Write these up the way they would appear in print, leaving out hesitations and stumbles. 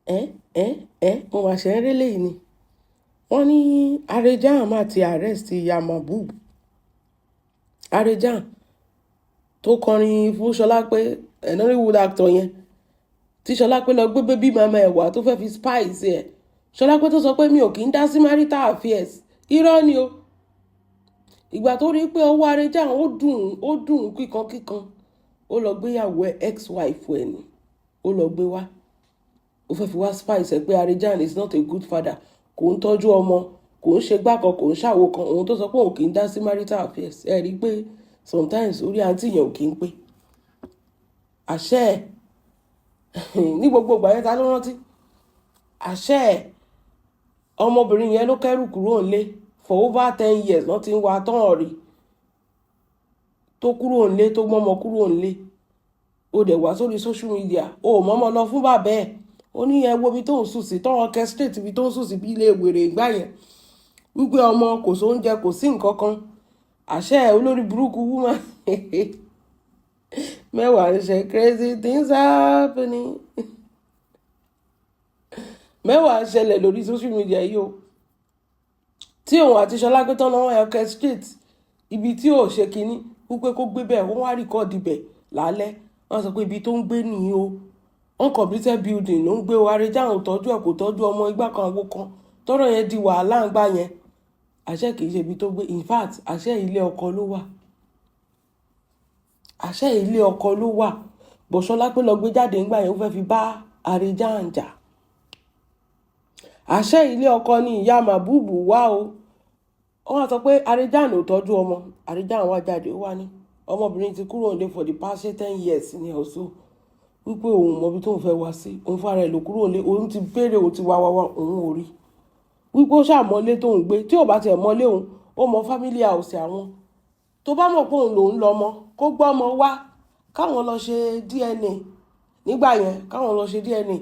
Ẹ́, ẹ́, ẹ́, mo máa ṣe ń rí lẹ́yìn ni. Wọ́n ní Arejan máa ti arrest ìyá Mahbub. Arejan tó kọrin fún Ṣọlápé, Nollywood actor yẹn, tí Ṣọlápé lọ gbé baby mama ẹ̀ wá tó fẹ́ fi spice ẹ̀. Ṣọlápé tó sọ pé mi ò kí ń dá sí marital affairs. Irọ́ ni o. Ìgbà tó rí pé ọwọ́ Arejan ó dùn kíkan kíkan, ó lọ gbéyàwó ẹ̀, ex-wife ẹ̀ ni, ó lọ gbé wá. Ó fẹ́ fi wá spice ẹ̀ pé Arejan is not a good father, kò ń tọ́jú ọmọ, kò ń ṣe gbá kan, kò ń ṣàwo kan. Òun tó sọ pé òun kì í dá sí marital affairs. Ẹ rí i pé sometimes orí àǹtí yẹn ò kí ń pé. Àṣẹ ẹ̀ ní gbogbo ìgbà yẹn, ta ló rántí? Àṣẹ ẹ̀, ọmọbìnrin yẹn ló kẹ́rù kúrò nílé for over 10 years. Wọ́n ti ń wá tán rí tó kúrò nílé, tó gbọ́mọ kúrò nílé. Ó dẹ̀ wá sórí social media, ó mọ́mọ́ lọ fún bàbá ẹ̀. Ó ní ẹ wo ibi tó ń sùn sí, tán orchestrate ibi tó ń sùn sí bí ilé wèrè ìgbà yẹn, wípé ọmọ kò sóúnjẹ, kò sí nǹkan kan. Àṣẹ olórí burúkú woman mẹ́wàá ń ṣe, crazy things happening. Mẹ́wàá ń ṣẹlẹ̀ lórí social media yìí o. Tí òun àti Ṣọlá pé tán náà orchestrate ibi tí ò ṣe kinní, wípé kó gbé bẹ́ẹ̀, wọ́n wá record bẹ̀ lálẹ́. Wọ́n sọ pé ibi tó ń gbé nìyí o, uncompleted building ló ń gbé o. Arejan ò tọ́jú ẹ̀, kò tọ́jú ọmọ, igbá kan àwo kan. Tọ́rọ̀ yẹn di wàhálà ń gbà yẹn. Àṣẹ kìí ṣe ibi tó gbé. In fact, àṣẹ ilé ọkọ ló wà, àṣẹ ilé ọkọ ló wà. But Ṣọlápé lọ gbé jáde ńgbà yẹn, ó fẹ́ fi bá Arejan jà. Àṣẹ ilé ọkọ ni ìyá Mahbub wá o. Wọ́n wá sọ pé Arejan ò tọ́jú ọmọ. Arejan wá jáde, ó wá ní ọmọbìnrin ti kúrò nílé for the past 10 years ní ọ̀ṣọ́, wípé òun mọ ibi tóun fẹ́ wá sí, òun fúnra ẹ̀ ló kúrò nílé, òun ti béèrè, òun ti wá wá wá, òun ò rí, wípé ó ṣàmọ́lé tóun gbé. Tí ò bá tiẹ̀ mọ́lé òun, ó mọ family house àwọn. Tó bá mọ̀ pé òun lòún lọ́mọ, kó gbọ́ ọmọ wá, káwọn lọ ṣe DNA. Nígbà yẹn, káwọn lọ ṣe DNA,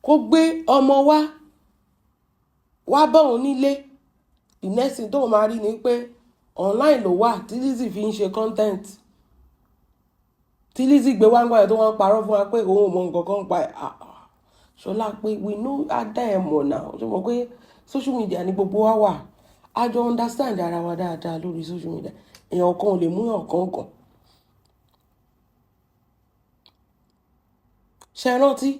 kó gbé ọmọ wá, wá bá òun nílé. The next thing tóun máa rí ni pé online ló wà tí Lizzy fi ń ṣe content, tí Lizzy gbé wá ń gbà yẹn, tó wọ́n ń parọ́ fún wa pé òun ò mọ nǹkan kan pa ẹ̀. Ṣọlá pé we know, adá ẹ̀ mọ̀ náà. Ṣe mọ̀ pé social media ni gbogbo wa wà? A jọ understand ara wa dáadáa lórí social media. Èèyàn kan ò lè mú èèyàn kan kan. Ṣe rántí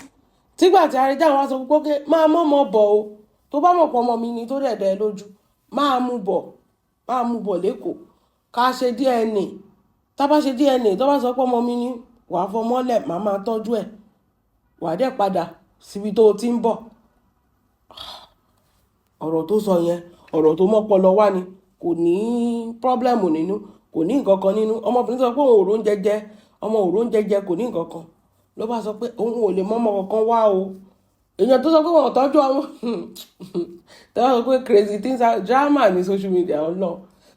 tígbà tí Arejan wá sọ pé máa mọ́mọ́ bọ̀ o, tó bá mọ̀ pọ̀ ọmọ mi ni, tó dẹ̀ dẹ̀ lójú, máa mú bọ̀, máa mú bọ̀ lẹ́kọ̀ọ́, ká ṣe DNA. Tá bá ṣe DNA, tó bá sọ pé ọmọ mi ni, wàá fọmọ́lẹ̀, màá máa tọ́jú ẹ̀, wàá dẹ̀ padà síbi tó o ti ń bọ̀. Ọ̀rọ̀ tó sọ yẹn, ọ̀rọ̀ tó mọ́pọlọ wá ni, kò ní problem nínú, kò ní nǹkan kan nínú. Ọmọbìnrin sọ pé òun ò róúnjẹ jẹ, ọmọ ò róúnjẹ jẹ, kò ní nǹkan kan. Ló bá sọ pé òun ò lè mọ́mọ́ kankan wá o. Èèyàn tó sọ pé wọn ò tọ́jú ọmọ, tó sọ pé crazy things are drama ní social media ọlọ́,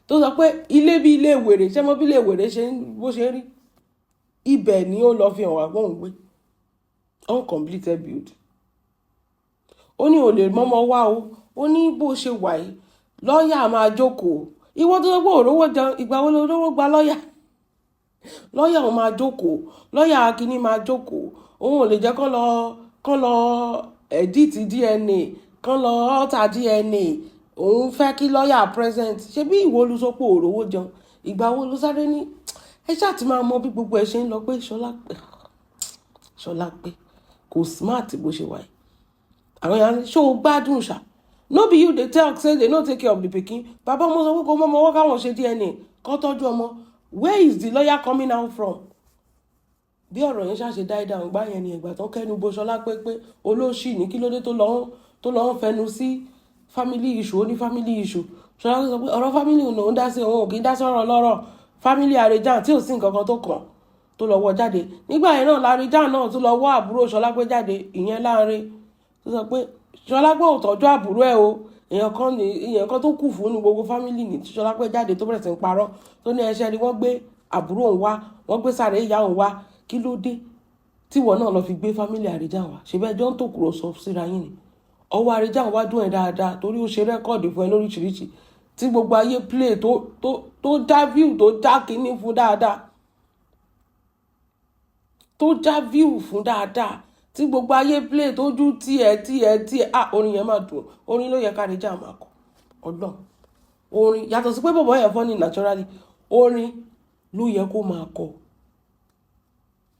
tó sọ pé ilé bí ilé wèrè, ṣé mo bí ilé wèrè ṣe bó ṣe rí, ibẹ̀ ni ó lọ fi hàn wá pé òun gbé uncompleted build. Ó ní ò lè mọ́mọ́ wá o. Ó ní bó ṣe wà yìí, lọ́ọ̀yà máa jókòó. Ìwọ tó sọ pé òrówó jẹun, ìgbà wo ló rówó gba lọ́ọ̀yà? Lọ́ọ̀yà òun máa jókòó, lọ́ọ̀yà akíní máa jókòó. Òun ò lè jẹ́ kán lọ edit DNA, kán lọ alter DNA. Òun fẹ́ kí lọ́ọ̀yà present. Ṣé bí ìwọ ló sọ pé òrówó jẹun, ìgbà wo ló sáré ní? Ẹ ṣáà ti máa mọ bí gbogbo ẹ ṣe ń lọ pé Ṣọlá pé, Ṣọlá pé kò smart bó ṣe wà yìí. Àwọn èèyàn, ṣó o gbádùn ṣá? No be you dey tell say they no take care of the pikin? Bàbá ọmọ sọ pé kó mọ́mọ́ wọ́n, káwọn ṣe DNA, kó tọ́jú ọmọ. Where is the lawyer coming out from? Bí ọ̀rọ̀ yẹn ṣàṣe die down gbá yẹn ni ìgbà tó kẹ́nu bo Ṣọlá pé olóṣì ní, kí ló dé tó lọ́ ń fẹnu sí family issue? Ó ní family issue. Ṣọlá sọ pé ọ̀rọ̀ family òun lòún dá sí, òun ò kì í dá sọ̀rọ̀ lọ́rọ̀ family Arejan tí ò sí nǹkan kan tó kàn, tó lọ wọ́ jáde. Nígbà yẹn náà, Arejan náà tó lọ wọ́ àbúrò Ṣọlá pé jáde, ìyẹn láàrin tó sọ pé Ṣọlá pé ò tọ́jú àbúrò ẹ̀ o. Èèyàn kan ní, èèyàn kan tó kù fún ní gbogbo family ní tí Ṣọlá pé jáde, tó bẹ̀rẹ̀ sí ń parọ́, tó ní ẹṣẹ́ ni wọ́n gbé àbúrò òun wá, wọ́n gbé sàré ìyá òun wá. Kí ló dé tíwọ náà lọ fi gbé family Arejan wá? Ṣe bẹ́ẹ̀ jọ ń tòkùrọ̀ sọ síra yín ni? Ọwọ́ Arejan wá dùn ẹ̀ dáadáa torí ó ṣe record fún ẹ lóríṣiríṣi tí gbogbo ayé play, tó já view, tó já kínní fún dáadáa, tó já view fún dáadáa. Tí gbogbo ayé play, tójú tiẹ̀ tiẹ̀ tiẹ̀. Ah, orin yẹn máa dùn. Orin ló yẹ ká Arejan máa kọ. Ọlọ́run, orin, yàtọ̀ sí pé bọ̀bọ̀ yẹn funny naturally, orin ló yẹ kó máa kọ.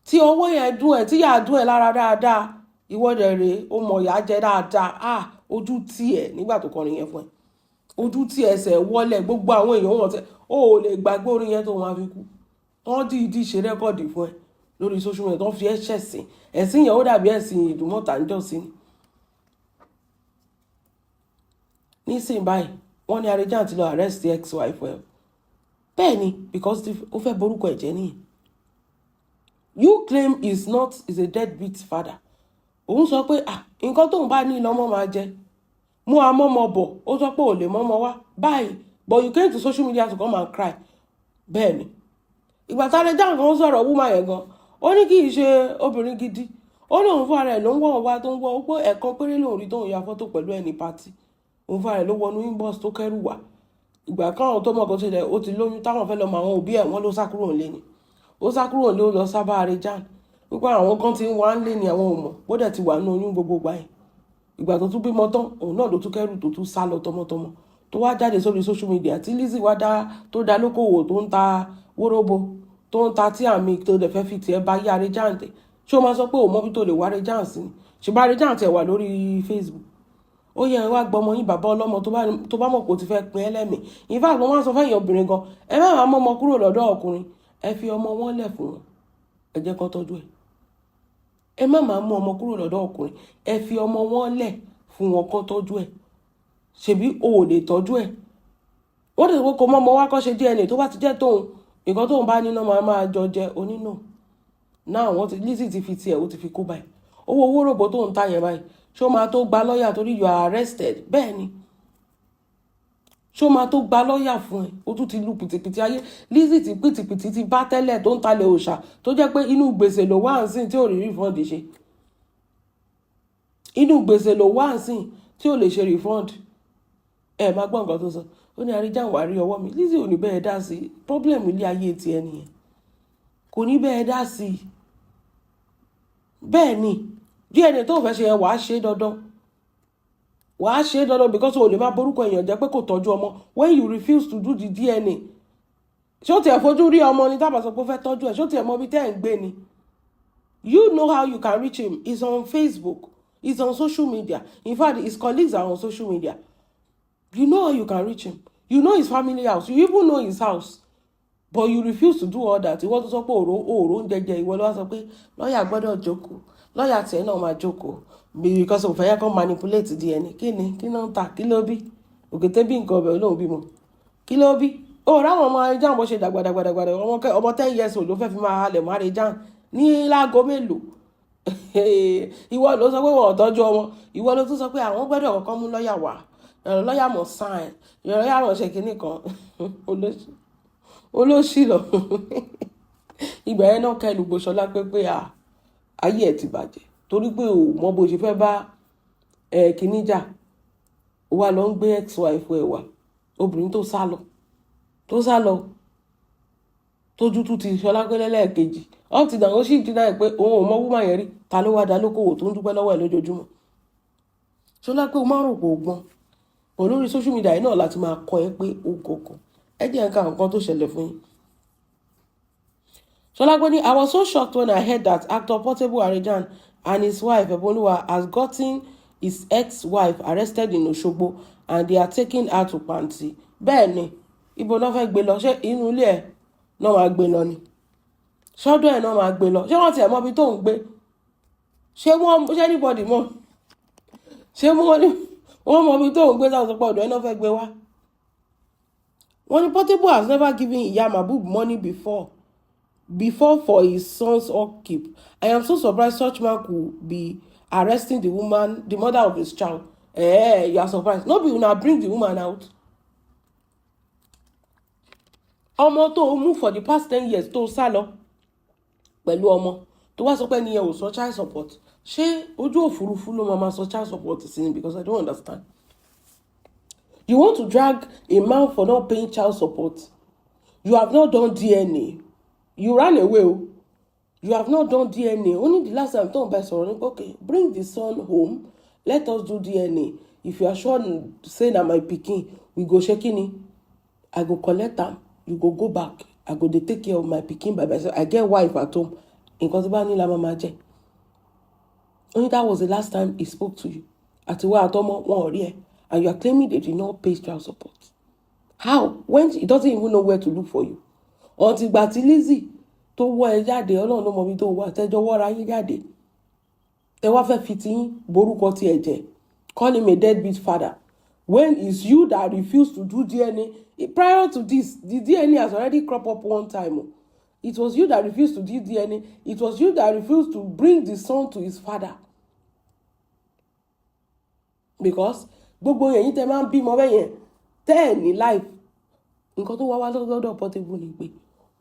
Tí ọwọ́ yẹn dùn ẹ̀, tí yà dùn ẹ̀ lára dáadáa, ìwọ dẹ̀ rèé, ó mọ̀ ìyá jẹ dáadáa. Ah, ojú tiẹ̀ nígbà tó kọrin yẹn fún ẹ, ojú tí ẹsẹ̀ wọlé, gbogbo àwọn èèyàn wọn tẹ ó ò lè gbàgbé orin yẹn tó wọn fi kú. Wọ́n dìídì ṣe record fún ẹ lórí social media tó ń fi ẹ́ ṣẹ̀sìn. Ẹ̀sìn yẹn, ó dàbí ẹ̀sìn Ìdúmọ̀tà ń jọ̀sìn ni. Nísìnyí báyìí, wọ́n ní Arejan ti lọ arrest ex-wife ẹ̀. Bẹ́ẹ̀ ni, because ó fẹ́ borúkọ ẹ̀ jẹ́ nìyẹn. You claim is not, is a deadbeat father. Òun sọ pé, ah, nǹkan tóun bá ní lọ́mọ máa jẹ, mú amọ́mọ bọ̀. Ó sọ pé ò lè mọ́mọ wá báyìí, but you came to social media to come and cry. Bẹ́ẹ̀ ni, ìgbà tá Arejan kan sọ̀rọ̀ woman yẹn gan, ó ní kì í ṣe obìnrin gidi. Ó ní òun fúnra rẹ̀ ló ń wọ̀ wá tó ń wọ́. Ó pé ẹ̀ẹ̀kan péré lòun rí tóun ya fọ́tò pẹ̀lú ẹ̀ ní party. Òun fúnra rẹ̀ ló wọnú inbox tó kẹ́rù wá. Ìgbà káwọn tó mọ̀ kó ṣẹlẹ̀, ó ti lóyún. Táwọn fẹ́ lọ mọ àwọn òbí ẹ̀, wọ́n ló sá kúrò nílé ni. Ó sá kúrò nílé, ó lọ sábà Arejan wípé àwọn kan ti ń wá ń lé ní àwọn ò mọ̀ bó dẹ̀ ti wà nínú oyún gbogbo gbà yẹn. Ìgbà tó tún bímọ tán, òun náà ló tún kẹ́rù tó tún sá lọ tọmọtọmọ, tó wá jáde sórí social media, tí Lizzy wá dá tó dá lókòwò, tó ń ta wóróbo, tó ń ta tí àmì tó dẹ̀ fẹ́ fi tiẹ̀ bá yí Arejan tẹ̀. Ṣé o máa sọ pé òun mọ́bí tó lè wá Arejan sí ni? Ṣùgbọ́n Arejan tiẹ̀ wà lórí Facebook. Ó yẹ wá gbọmọ yín, bàbá ọlọ́mọ tó bá mọ̀ pé ó ti fẹ́ pin ẹlẹ́mìí. In fact, wọ́n máa ń sọ fẹ́yìn obìnrin gan, ẹ má máa mọ́mọ kúrò lọ́dọ̀ ọkùnrin. Ẹ fi ọmọ wọn lẹ̀ fún wọn, ẹ jẹ́ kó tọ́jú ẹ̀. Ẹ má máa mú ọmọ kúrò lọ́dọ̀ ọkùnrin. Ẹ fi ọmọ wọn lẹ̀ fún wọn kó tọ́jú ẹ̀. Ṣebí o ò lè tọ́jú ẹ̀? Wọ́n tẹ̀sí pé kò mọ́ ọmọ wa kọ́ ṣe DNA. Tó bá ti jẹ́ tóun, nǹkan tóun bá níná máa máa jọ jẹ onínà náà. Wọ́n ti Lizzy ti fi tiẹ̀, ó ti fi kó báyìí. Owó owó rògbò tó ń ta yẹn báyìí, ṣó máa tó gba lọ́ọ̀yà? Torí you are arrested. Bẹ́ẹ̀ ni, ṣó máa tó gba lọ́ọ̀yà fún ẹ? Ó tún ti lu pìtìpìtì ayé Lizzy tí pìtìpìtì ti bá tẹ́lẹ̀, tó ń talẹ̀ òòṣà, tó jẹ́ pé inú gbèsè ló wà ń sìn tí ò rí refund ṣe. Inú gbèsè ló wà ń sìn tí ò lè ṣe refund. Ẹ máa gbọ́ nǹkan tó sọ. Ó ní Arejan wà rí ọwọ́ mi. Lizzy ò ní bẹ́ẹ̀ dá sí problem ilé ayé tiẹ̀ nìyẹn, kò ní bẹ́ẹ̀ dá sí i. Bẹ́ẹ̀ ni, DNA tó fẹ́ ṣe yẹn, wàá ṣe dandan, wàá ṣe dandan, because o lè máa borúkọ èèyàn jẹ́ pé kò tọ́jú ọmọ when you refuse to do the DNA. Ṣé ó tiẹ̀ fojú rí ọmọ ni tábà sọ pé ó fẹ́ tọ́jú ẹ̀? Ṣé ó tiẹ̀ mọ ibi tẹ́ ẹ̀ ń gbé ni? You know how you can reach him. He's on Facebook, he's on social media. In fact, his colleagues are on social media. You know how you can reach him. You know his family house, you even know his house, but you refuse to do all that. Ìwọ tó sọ pé òró òró ń jẹjẹ, ìwọ ló wá sọ pé lọ́ọ̀yà gbọ́dọ̀ jókòó. Lọ́ọ̀yà tiẹ̀ náà máa jókòó because òun fẹ́ yẹ kó manipulate DNA. Kí ni kí náà ń ta? Kí ló bí òkété bí nǹkan ọbẹ̀ olóhùn bímọ? Kí ló bí ó ráwọn ọmọ Arejan bó ṣe dàgbàdàgbàdàgbà? Ọmọ 10 years old ló fẹ́ fi máa halẹ̀ mọ́ Arejan ní láago mélòó? Ìwọ ló sọ pé wọn ò tọ́jú ọmọ. Ìwọ ló tún sọ pé àwọn gbọ́dọ̀ kọ́kọ́ mú lọ́ọ̀yà wá, lọ́ọ̀yà mọ̀ sign, lọ́ọ̀yà mọ̀ ṣe kinní kan. Olóṣì lọ. Ìgbà yẹn náà kẹnu gbòṣọlá pé à ayé ẹ̀ ti bàjẹ́, torí pé o mọ bó ṣe fẹ́ bá ẹ kíní jà. Ó wá lọ ń gbé ex-wife ẹ̀ wá, obìnrin tó sá lọ, tó sá lọ, tójú tún ti ṣọlá pé lẹ́lẹ́ẹ̀kejì. Up till now, ó sì deny pé òun ò mọ woman yẹn rí. Ta ló wá dá lókòwò tó ń dúpẹ́ lọ́wọ́ ẹ̀ lójoojúmọ́? Ṣọlá pé o máa ń rò pé o gbọ́n pọ̀ lórí social media yìí náà láti máa kọ́ ẹ pé o kọ̀ọ̀kan. Ẹ jẹ́ nǹkan nǹkan tó ṣẹlẹ̀ fún yín. Ṣọlá pé ní, "I was so shocked when I heard that actor Portable Arejan and his wife Ebunoluwa has gotten his ex-wife arrested in Osogbo and they are taking her to Panti." Bẹ́ẹ̀ ni, ibo náà fẹ́ gbé lọ? Ṣé inú ilé ẹ̀ náà máa gbé lọ ni? Ṣọ́dọ̀ ẹ̀ náà máa gbé lọ? Ṣé wọ́n tiẹ̀ mọ ibi tó ń gbé? Ṣé wọ́n, ṣé anybody mọ̀? Ṣé wọ́n mọ ibi tó ń gbé táwọn sọ pé ọ̀dọ̀ ẹ̀ náà fẹ́ gbé wá? Wọ́n ní Portable has never given Iya Mahbub money before for his son's upkeep. I am so surprised such man could be arresting the woman, the mother of his child. Eh, you are surprised? No be una bring the woman out? Ọmọ tó o mú for the past 10 years, tó o sá lọ pẹ̀lú ọmọ, tó wá sọ pé ẹni yẹn ò sọ child support, ṣé ojú òfurufú ló máa ma sọ child support sí ni? Because I don't understand. You want to drag a man for not paying child support. You have not done DNA. You ran away o. You have not done DNA. Only the last time tó ń bá sọ̀rọ̀ ní pé, "Okay, bring the son home, let us do DNA. If you are sure say na my pikin, we go ṣe kíni, I go collect am, you go go back. I go dey take care of my pikin by myself. I get wife at home. Nǹkan tí bá ní la máa máa jẹ." Only that was the last time he spoke to you. Àtiwá àtọmọ wọn ò rí ẹ, and you are claiming they did not pay child support. How, when he doesn't even know where to look for you? Until ìgbà tí Lizzy tó wọ́ ẹ jáde, Ọlọ́run ló mọ ibi tó wà, tẹ́jọ́ wọ́ra yín jáde, tẹ wá fẹ́ fi tiyín borúkọ tiẹ̀ jẹ́, call him a deadbeat father, when it's you that refuse to do DNA. Prior to this, the DNA has already crop up one time. It was you that refused to do DNA. It was you that refused to bring the son to his father, because gbogbo ẹ̀yin tẹ́ máa ń bímọ bẹ́ẹ̀ yẹn, tẹ́ ẹ̀ ní life, nǹkan tó wá wá lọ́dọ̀ Portable ni pé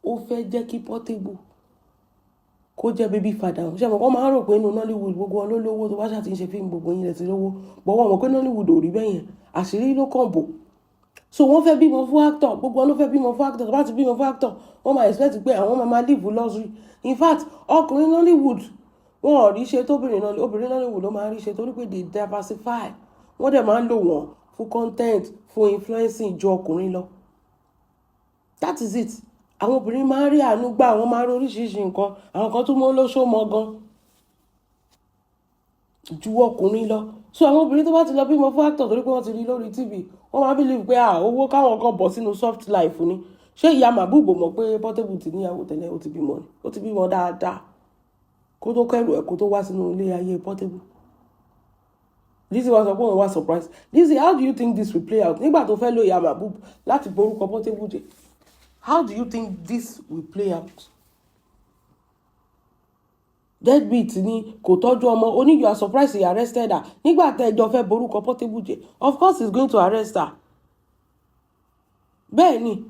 ó fẹ́ jẹ́ kí Portable kó jẹ́ baby father. Ṣé àwọn kan máa ń rò pé inú Nollywood gbogbo wọn ló lówó, tó bá ṣáà ti ń ṣe fíìmù, gbogbo yín lẹ ti lówó? But wọ́n mọ̀ pé Nollywood ò rí bẹ́ẹ̀ yẹn, àṣírí ló kàn bò. So wọ́n fẹ́ bímọ fún actor, gbogbo wọn ló fẹ́ bímọ fún actor. Tó bá ti bímọ fún actor, wọ́n máa expect pé àwọn máa live luxury. In fact, ọkùnrin Nollywood, wọn ò rí ṣe tóbìnrin náà. Obìnrin Nollywood ló máa ń rí ṣe, torí pé they diversify. Wọ́n dẹ̀ máa ń lò wọ́n fún content, fún influencing ju ọkùnrin lọ. That is it. Àwọn obìnrin máa ń rí àánú gbà, wọ́n máa ń rí oríṣiríṣi nǹkan. Àwọn kan tún mọ́ lóṣó mọ́ gan ju ọkùnrin lọ. So àwọn obìnrin tó bá ti lọ bímọ fún actor, torí pé wọ́n ti rí lórí TV, wọ́n máa believe pé, ah, owó káwọn kan bọ̀ sínú soft life ni. Ṣé ìyá Màbúbò mọ̀ pé Portable ti níyàwó tẹ́lẹ̀? Ó ti bímọ ni, ó ti bímọ dáadáa kó tó kẹrù ẹ̀, kó tó wá sínú ilé ayé Portable. Lizzy wá sọ pé òun wá surprise. Lizzy, how do you think this will play out nígbà tó fẹ́ lo ìyá Màbúb láti borúkọ Portable jẹ́? How do you think this will play out? Deadbeat ni, kò tọ́jú ọmọ. Ó ní you are surprised he arrested her nígbà tẹ́ ẹjọ́ fẹ́ borúkọ Portable jẹ́. Of course he's going to arrest her. Bẹ́ẹ̀ ni,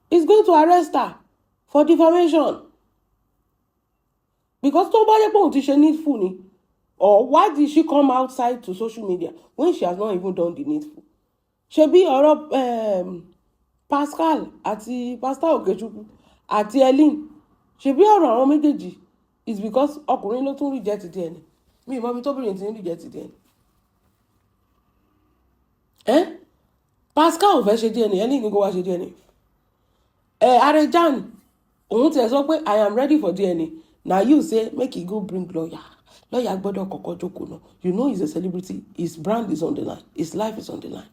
he's going to arrest her for defamation, because tó bá yẹ pé òun ti ṣe needful ni, or why did she come outside to social media when she has not even done the needful? Ṣebí ọ̀rọ̀ Pascal àti Pastor Okechukwu àti Ellen, ṣebí ọ̀rọ̀ àwọn méjèèjì is because ọkùnrin ló tún reject DNA. Mi ì mọ ibi tóbìnrin ti ń reject DNA. Eh? Pascal ò fẹ́ ṣe DNA, Ellen ní kó wá ṣe DNA. Ẹ Arejan, òun tiẹ̀ sọ pé, "I am ready for DNA." Na you say make he go bring lawyer. Lawyer gbọ́dọ̀ kọ́kọ́ jókòó náà. You know he's a celebrity. His brand is on the line, his life is on the line.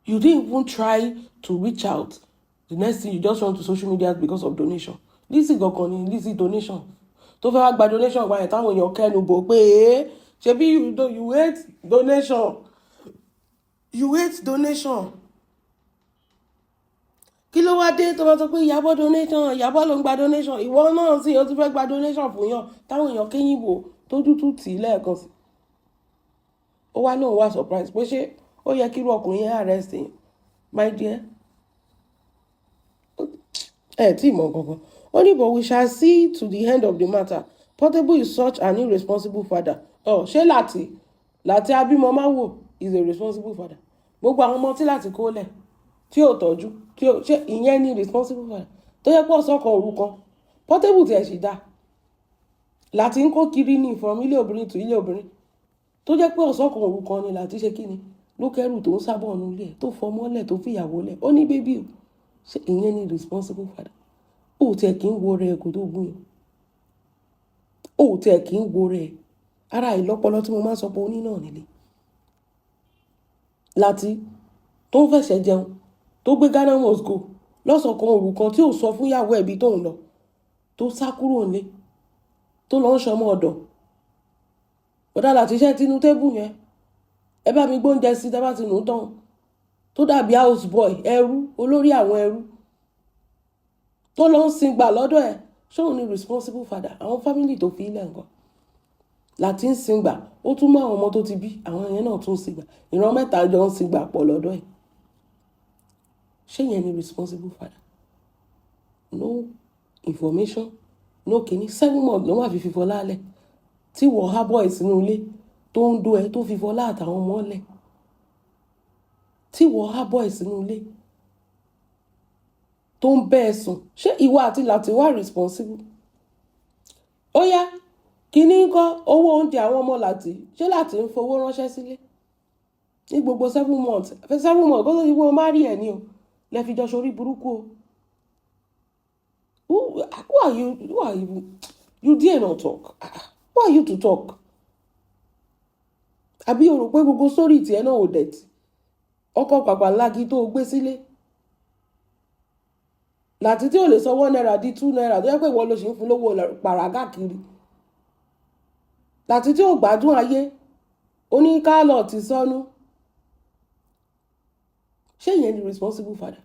You didn't even try to reach out. The next thing, you just run to social media because of donation. Lizzy gangan ni Lizzy donation tó fẹ́ wá gba donation gba yẹn, táwọn èèyàn kẹ́nu bò pé, ṣebí you hate donation, you hate donation. Kí ló wá dé tó bá sọ pé Ìyábọ̀ donation, Ìyábọ̀ ló ń gba donation? Ìwọ náà sì, ó ti fẹ́ gba donation fún yàn, táwọn èèyàn kéyìn bò, tójú tún tì í lẹ́ẹ̀kan sí. Ó wá lóun wá surprise pé ṣé ó yẹ kí irú ọkùnrin yẹn arrest yẹn. My dear, ẹ tí ì mọ kankan. Ó ní, "But we shall see to the end of the matter. Portable is such an irresponsible father." Ọ ṣé láti láti abímọ máa wò is a responsible father? Gbogbo àwọn ọmọ tí láti kó lẹ̀, tí ò tọ́jú, tí ò ṣe, ìyẹn ní responsible father? Tó yẹ pé ọ̀sán kan òru kan, Portable tiẹ̀ sì dáa, láti ń kó kiri ní from ilé obìnrin tó ilé obìnrin, tó jẹ́ pé ọ̀sán kan òru kan ni láti ṣe kí ni ló kẹ́rù tó ń sábọ̀ ọ̀nù ilé ẹ̀, tó fọmọ́lẹ̀, tó fìyàwó lẹ̀, ó ní baby o. Ṣé ìyẹn ní responsible father? Ó tiẹ̀ kí ń wo rẹ̀ kó tó gún yàn, ó tiẹ̀ kí ń wo rẹ̀. Ara ìlọ́pọlọ tí mo máa ń sọ pé ó ní náà nílé láti tó ń fẹsẹ̀ jẹun, tó gbé Ghana must go lọ́sàn-án kan òru kan, tí ò sọ fún ìyàwó ẹ̀bí tóun lọ, tó sá kúrò nílé, tó lọ ń ṣọmọ ọ̀dọ̀. Bọ́dà láti iṣẹ́ tinú table yẹn, ẹ bá mi gbóúnjẹ sí, tẹ́ bá ti nù ú tán, tó dàbí house boy, ẹrú, olórí àwọn ẹrú, tó lọ ń sin gbà lọ́dọ̀ ẹ̀. Ṣóun ni responsible father? Àwọn family tó fi ilẹ̀ nǹkan láti ń sin gbà, ó tún mú àwọn ọmọ tó ti bí, àwọn yẹn náà tún sin gbà. Ìran mẹ́ta jọ ń sin gbà pọ̀ lọ́dọ̀ ẹ̀. Ṣé yẹn ni responsible father? No information, no kìíní. 7 months ló wà fi fífọ́ lálẹ́ tí wọ́n há bọ́ ẹ̀ sínú ilé tó ń dó ẹ, tó fi fọlá àtàwọn ọmọ lẹ̀, tí wọ́n há bọ́ ẹ̀ sínú ilé. Tó ń bẹ́ ẹ sùn, ṣé ìwọ àti Láti wà responsible? Ó yá, kíní ń kọ́ owó oúnjẹ àwọn ọmọ Láti? Ṣé Láti ń fowó ránṣẹ́ sílé ní gbogbo 7 months? 7 months kó tó di pé o má rí ẹ̀ ní o lẹ́fi jọ sórí burúkú o. Who are you? Who are you? You dare not talk. Who are you to talk? Àbí o rò pé gbogbo sórí tiẹ̀ náà ò dẹ̀tí? Ọkọ̀ pàpà lági tó o gbé sílé Láti tí ò lè sọ ₦1 di ₦2, tó yẹ pé ìwọ ló ṣì ń fún lówó pàràgà kiri. Láti tí ò gbádùn ayé oníkálọ̀ ti sọnù. Ṣé ìyẹn ni responsible father?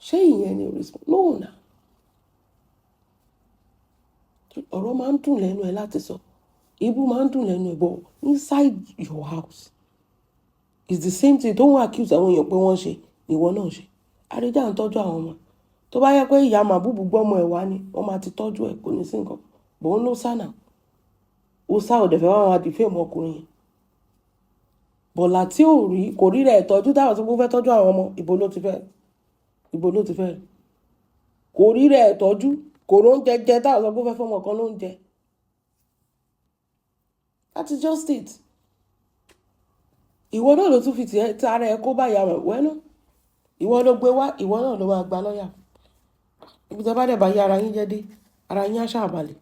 Ṣé ìyẹn ni responsible? No na. Ọ̀rọ̀ máa ń dùn lẹ́nu ẹ láti sọ, ibú máa ń dùn lẹ́nu ẹ, but inside your house is the same thing tó ń accuse àwọn èèyàn pé wọ́n ṣe, ìwọ náà ṣe. Àríjà ń tọ́jú àwọn ọmọ. Tó bá yẹ pé ìyá màbúbù gbọ́mọ ẹ̀ wá ni, wọ́n máa ti tọ́jú ẹ̀, kò ní sí nǹkan bò ń lọ sánà. Ó sá ò dẹ̀ fẹ́ wá wọn defame ọkùnrin yẹn. Bọ̀là tí ò rí, kò rí rẹ̀ tọ́jú, táwọn tó fẹ́ tọ́jú àwọn ọmọ, ibo ló ti fẹ́? Ibo ló ti fẹ́? Kò rí rẹ̀ tọ́jú, kò róúnjẹ jẹ, táwọn sọ pé ó fẹ́ fọmọ kan lóúnjẹ. That is just it. Ìwọ náà ló tún fi tiẹ̀ tara ẹ kó bá ìyá rẹ̀ wẹ́nu. Ìwọ ló gbé wá, ìwọ náà ló máa gba lọ́ọ̀yà. Ibi tí a bá dẹ̀ bá yá ara yín jẹ́ dé, ara yín á ṣàbalẹ̀.